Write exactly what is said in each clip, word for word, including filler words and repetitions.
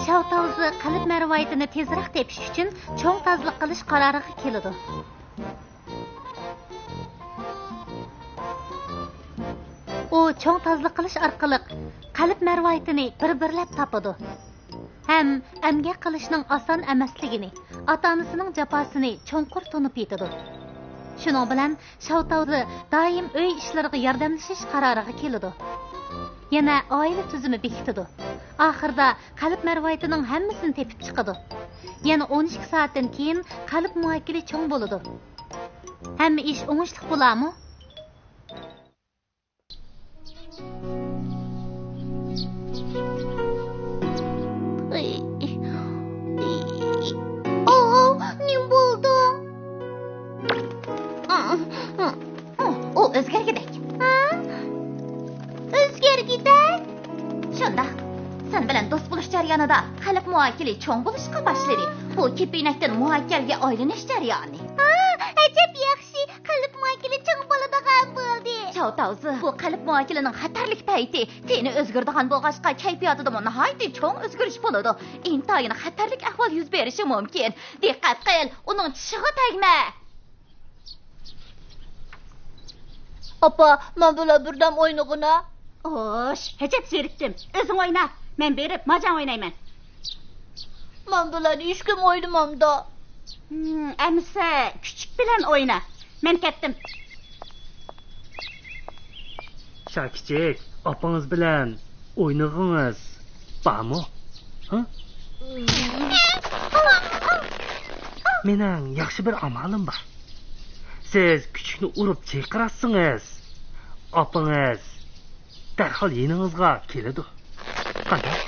شاۋ تاۋزى قەلب مەرۋايىتىنى تېزرەك تېپىش ئۈچۈن چوڭ تازىلىق قىلىش قارارىغا كېلىدۇ. ئۇ چوڭ تازىلىق قىلىش ئارقىلىق قەلب مەرۋايىتىنى بىر-بىرلەپ تاپىدۇ ھەم ئەمگەك قىلىشنىڭ ئاسان ئەمەسلىكىنى، ئاتا-ئانىسىنىڭ جاپاسىنى چوڭقۇر تونۇپ يېتىدۇ. شۇنىڭ بىلەن شاۋ تاۋزى دائىم ئۆي ئىشلىرىغا ياردەملىشىش قارارىغا كېلىدۇ. يەنە ئائىلە تۈزۈمى بېكىتىدۇ. ئاخىرىدا قەلب مەرۋايىتىنىڭ ھەممىسىنى تېپىپ چىقىدۇ. يەنە ئون ئىككى سائەتتىن كېيىن قەلب مۇئەككىلى چوڭ بولىدۇ. ھەممە ئىش ئوڭۇشلۇق بولامۇ؟ ئاۋۇ، نېمە بولدى؟ ئۇ ئۆزگەرگۈدەك. ھە؟ ئۆزگەرگۈدەك؟ شۇنداق. سەن بىلەن دوست بولۇش جەريانىدا قەلب مۇئەككىلى چوڭ بولۇشقا باشلىدى. بۇ كېپىنەكتىن مۇئەككەلگە ئايلىنىش جەريانى. ھا، ئەجەب ياخشى. قەلب مۇئەككىلى چوڭ بولىدىغان بولدى. چاۋ تاۋزى، بۇ قەلب مۇئەككىلىنىڭ خەتەرلىك پەيتى. تېنى ئۆزگىرىدىغان بولغاچقا، كەيپىياتىدىمۇ ناھايىتى چوڭ ئۆزگىرىش بولىدۇ. ئىنتايىن خەتەرلىك ئەھۋال يۈز بېرىشى مۇمكىن. دىققەت قىل، ئۇنىڭ چىشىغا تەگمە. ئاپا، مەن بىلەن بىردەم ئوينىغىنا. ئوش، ئەجەب زېرىكتىم. ئۆزۈڭ ئوينا. مەن بېرىپ ماجاڭ ئوينايمەن. مەن بىلەن ھېچكىم ئوينىمامدا. ھىم، ئەمىسە، كۈچۈك بىلەن ئوينا. مەن كەتتىم. شاكىچىك، ئاپىڭىز بىلەن ئوينىغىڭىز بارمۇ؟ ھە؟ مېنىڭ ياخشى بىر ئامالىم بار. سىز كۈچۈكنى ئۇرۇپ چىقىراتسىڭىز، ئاپىڭىز دەرھال يېنىڭىزغا كېلىدۇ. قانداق؟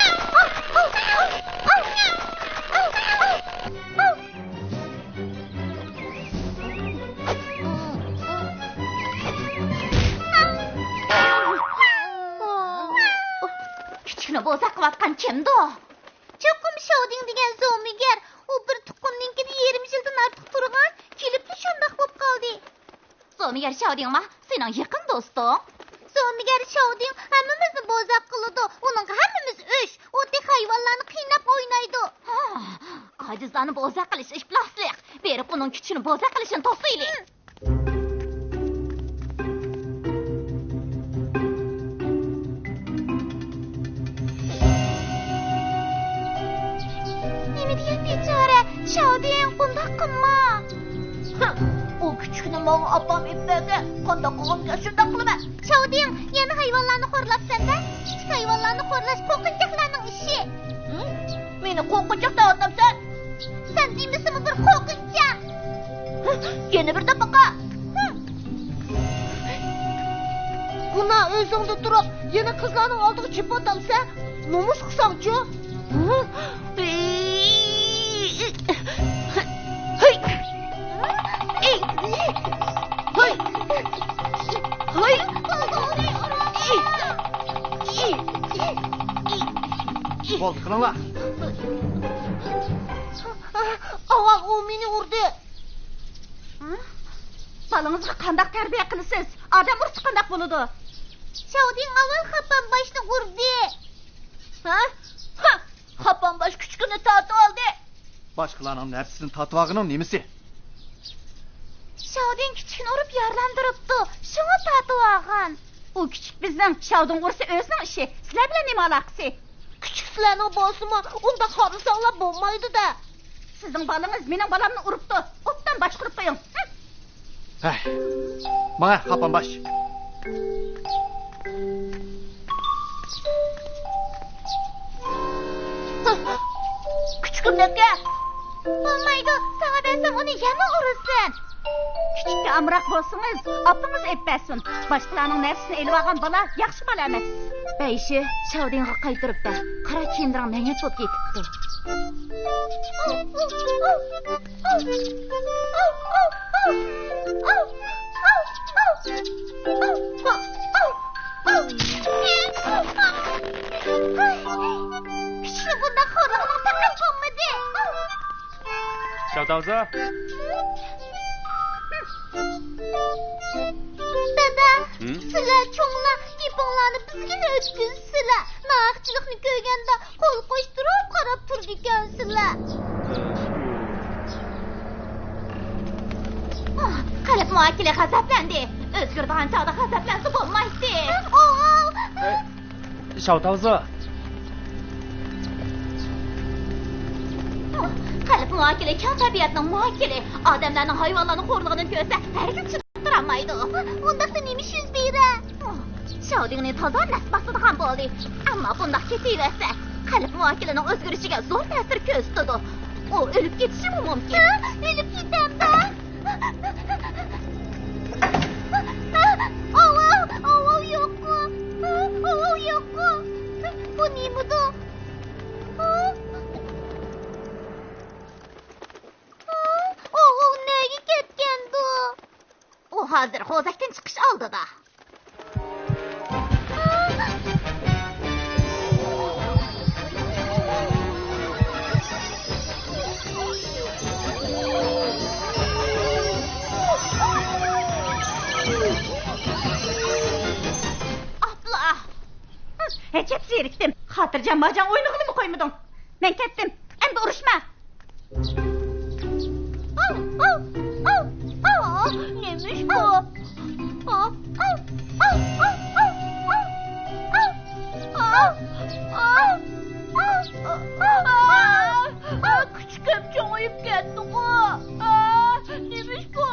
كۈچۈكنى بوزەك قىلىۋاتقان كىمدۇ؟ چوقۇم شاۋدىڭ دېگەن زومىگەر. ئۇ بىر تۇغقىنىنىڭكىنى يېرىم يىلدىن ئارتۇق تۇرغان، كېلىپلا شۇنداق بولۇپ قالدى. زومىگەر شاۋدىڭما سېنىڭ يېقىن دوستۇڭ؟ زومىگەر شاۋدىڭ ھەممىمىزنى بوزەك قىلىدۇ. ئۇنىڭغا ھەممىمىز ئۆچ. ئۇ تېخى ھايۋانلارنى قىيناپ ئوينايدۇ. ھا، ئاجىزلارنى بوزەك قىلىش ئىپلاسلىق. بېرىپ ئۇنىڭ كۈچىنى بوزەك قىلىشىنى توسايلى. نېمە دېگەن بىچارە؟ شاۋدىڭ، بۇنداق قىلما. ھە، ئۇ كۈچۈكنى ماڭا ئاپام ئېلىپ بەردى. قانداق قىلغۇم كەلسە شۇنداق قىلىمەن. شاۋدىڭ، يەنە ھايۋانلارنى خورلاپسەن-دە؟ كىچىك ھايۋانلارنى خورلاش قورقۇنچاقلارنىڭ ئىشى. ھە؟ مېنى قورقۇنچاق دەۋاتامسەن؟ سەن دېمىسىمۇ بىر قورقۇنچاق. يەنە بىر دەپ باقا. گۇناھ ئۆزۈڭدە تۇرۇپ، يەنە قىزلارنىڭ ئالدىغا چېپىۋاتامسەن؟ نومۇس قىلساڭچۇ؟ بولدى، قىلىڭلار. ئاۋۋال ئۇ مېنى ئۇردى. ھە؟ بالىڭىزغا قانداق تەربىيە قىلىسىز؟ ئادەم ئۇرسا قانداق بولىدۇ؟ شاۋدىڭ ئاۋۋال خاپام باشنى ئۇردى. ھە؟ ھە! خاپام باش كۈچۈكىنى تارتىۋالدى. باشقىلارنىڭ نەرسىسىنى تارتىۋالغىنىڭ نېمىسى؟ شاۋدىڭ كۈچۈكنى ئۇرۇپ يارىلاندۇرۇپتۇ، شۇڭا تارتىۋالغان. ئۇ كۈچۈك بىزنىڭ، شاۋدىڭ ئۇرسا ئۆزىنىڭ ئىشى. سىلەر بىلەن نېمە ئالاقىسى؟ كۈچۈك سىلەرنىڭ بولسىمۇ، ئۇنداق خارلىساڭلار بولمايدۇ-دە. سىزنىڭ بالىڭىز مېنىڭ بالامنى ئۇرۇپتۇ. ئوبدان باشقۇرۇپ قويۇڭ. ھە؟ ھەي، ماڭە، خاپام باش. كۈچۈكۈمنىڭكى. بولمايدۇ، ساڭا بەرسەم ئۇنى يەنە ئۇرىسەن. كۈچۈككە ئامراق بولسىڭىز، ئاپىڭىز ئېلىپ بەرسۇن. باشقىلارنىڭ نەرسىسىنى ئېلىۋالغان بالا ياخشى بالا ئەمەس. بەيشى، شاۋدىڭغا قايتۇرۇپ بەر. قارا كىيىملىرىڭ مەينەت بولۇپ كېتىپتۇ. كۈچۈكنى بۇنداق خورلىغىنىڭ تېخى بولمىدى. شاۋ تاۋزا. دادا، ھىم؟ سىلەر چوڭلار گېپىڭلارنى بىزگىلا ئۆتكۈزىسىلەر. ناھەقچىلىقنى كۆرگەندە قول قوشتۇرۇپ قاراپ تۇرىدىكەنسىلەر. ئاھ، قەلب مۇۋەككىلى غەزەپلەندى. ئۆزگىرىدىغان چاغدا غەزەپلەنسە بولمايتتى. ئاۋ! شاۋتاۋزا. قەلب مۇۋەككىلى كەڭ تەبىئەتنىڭ مۇۋەككىلى. ئادەملەرنىڭ ھايۋانلارنى خورلىغىنىنى كۆرسە، ھەرگىز چىداپ تۇرالمايدۇ. ئۇنداقتا نېمە ئىش يۈز بېرە؟ شاۋدىڭنى تازا نەس باسىدىغان بولدى. ئەمما بۇنداق كېتىۋەرسە، قەلب مۇۋەككىلىنىڭ ئۆزگىرىشىگە زور تەسىر كۆرسىتىدۇ. ئۇ ئۆلۈپ كېتىشىمۇ مۇمكىن. ھە؟ ئۆلۈپ كېتەمدۇ؟ ئاۋاۋ، ئاۋاۋ يوققۇ؟ ئاۋاۋ يوققۇ؟ بۇ نېمىدۇ؟ ئاۋاۋ نەگە كەتكەندۇ؟ ئۇ ھازىر خوزەكتىن چىقىش ئالدىدا. ئاپلا! ھەجەپ زېرىكتىم. خاتىرجەم ماجاڭ ئوينىغىلىمۇ قويمىدىڭ. مەن كەتتىم. ئەمدى ئۇرۇشما. ئاۋ، ئاۋ، ئاۋ، ئاۋ. نېمىش بۇ؟ ئاۋ، ئاۋ، ئاۋ، ئاۋ، ئاۋ. ئاۋ، ئاۋ، ئاۋ، ئاۋ. ئاھ، كۈچۈكۈم چوڭىيىپ كەتتىغۇ. ئاھ، نېمىش بۇ؟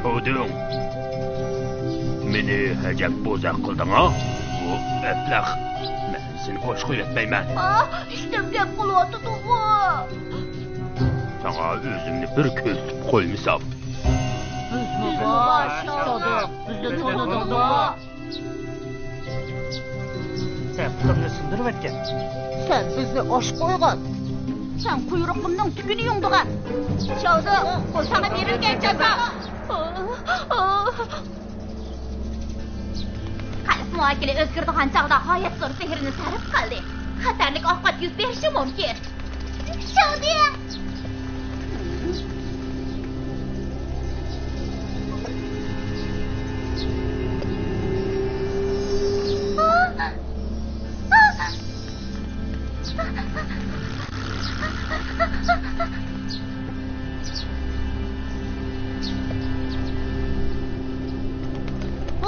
شاۋدىڭ، مېنى ئەجەب بوزەك قىلدىڭ-ھە؟ بۇ ئەبلەخ، مەن سېنى بوش قويۇۋەتمەيمەن. ئاھ، ئىشتىن گەپ قىلىۋاتىدىغۇ. ساڭا ئۆزۈمنى بىر كۆرسىتىپ قويمىسام. بىزمۇ بار، شاۋدىڭ، بىزنى تونۇدۇڭغۇ. سەن پۇتۇمنى سىندۇرۇۋەتكەن. سەن بىزنى ئاچ قويغان. سەن قۇيرۇقۇمنىڭ تۈكىنى يۇڭدۇرغان. شاۋدىڭ، بۇ ساڭا بېرىلگەن جازا. قەلب مۇۋەككىلى ئۆزگىرىدىغان چاغدا غايەت زور سېھرىنى سەرپ قىلدى. خەتەرلىك ئاقىۋەت يۈز بېرىشى مۇمكىن. شاۋدىڭ!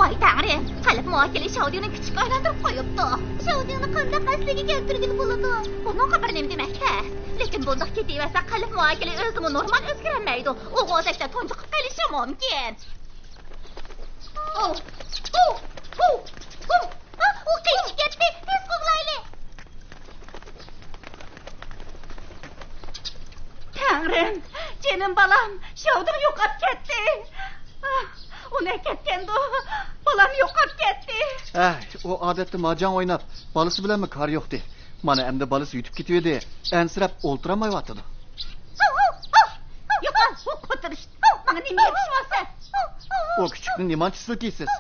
ۋاي تەڭرىم، قەلب مۇۋەككىلى شاۋدىڭنى كۈچۈككە ئايلاندۇرۇپ قويۇپتۇ. شاۋدىڭنى قانداق ئەسلىگە كەلتۈرگىلى بولىدۇ؟ بۇنىڭغا بىر نېمە دېمەك تەس. لېكىن بۇنداق كېتىۋەرسە، قەلب مۇۋەككىلى ئۆزىمۇ نورمال ئۆزگىرەلمەيدۇ. ئۇ غوزەكتە تۇنجۇقۇپ قېلىشى مۇمكىن. ئۇ، ئۇ، ئۇ، ئۇ. ئا، ئۇ قېچىپ كەتتى. تېز قوغلايلى. تەڭرىم، جېنىم بالام، شاۋدىڭ يوقاپ كەتتى. ئا، ئۇنى ئەكەتكەندۇ؟ بالام يوقاپ كەتتى. ھەي، ئۇ ئادەتتە ماجاڭ ئويناپ، بالىسى بىلەنمۇ كارى يوقتى. مانا ئەمدى بالىسى يۈتۈپ كېتىۋىدى. ئەنسىرەپ ئولتۇرالمايۋاتىدۇ. يوقال، ئۇ قوتۇرۇش. ماڭا نېمە يېپىشىۋالسا؟ ئۇ كۈچۈكنى نېمانچە سىلكىيسىز؟